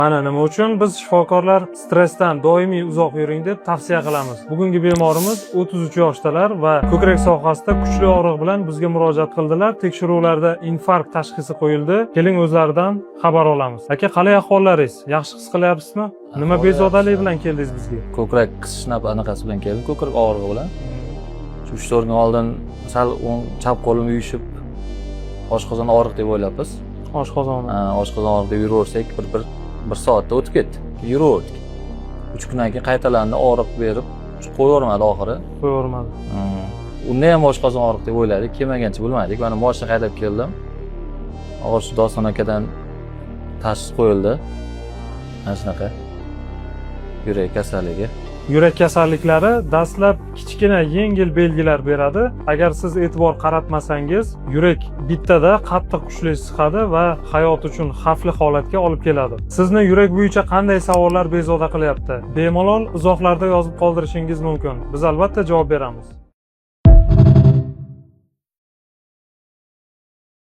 Mana nima uchun biz shifokorlar stressdan doimiy uzoq yuring deb tavsiya qilamiz. Bugungi bemorimiz 33 yoshdalar va ko'krak sohasida kuchli og'riq bilan bizga murojaat qildilar. Tekshiruvlarda infarkt tashxisi qo'yildi. Keling, o'zlaridan xabar olamiz. Aka, qalay ahvollaringiz? Yaxshi his qilyapsizmi? Nima Ahvol bezovtalik yaxshi. bilan keldingiz bizga? Ko'krak qisish anaqasi bilan keldim, ko'krak og'rig'i bilan. Shu 3-4 kun oldin sal o'ng chap qo'lim uyushib, oshqozon og'riq deb o'ylabmiz. Oshqozoni. Ha, oshqozon og'riq deb yuraversak, bir soatda o'tib ketdi. Yuraverdik. 3 kundan keyin qaytalandi, og'riq berib qo'yavermadi oxiri. Qo'yavermadi. Unda ham oshqozon og'riq deb o'yladik, kelmagancha bilmadik. Mana moshina haydab keldim. Og'ir shu Doston akadan tashxis qo'yildi. Mana shunaqa yurak kasalligi. Yurak kasalliklari dastlab kichkina yengil belgilar beradi. Agar siz e'tibor qaratmasangiz, yurak bittada qattiq kuchli siqadi va hayot uchun xavfli holatga olib keladi. Sizni yurak bo'yicha qanday savollar bezovta qilyapti? Bemalol izohlarda yozib qoldirishingiz mumkin. Biz albatta javob beramiz.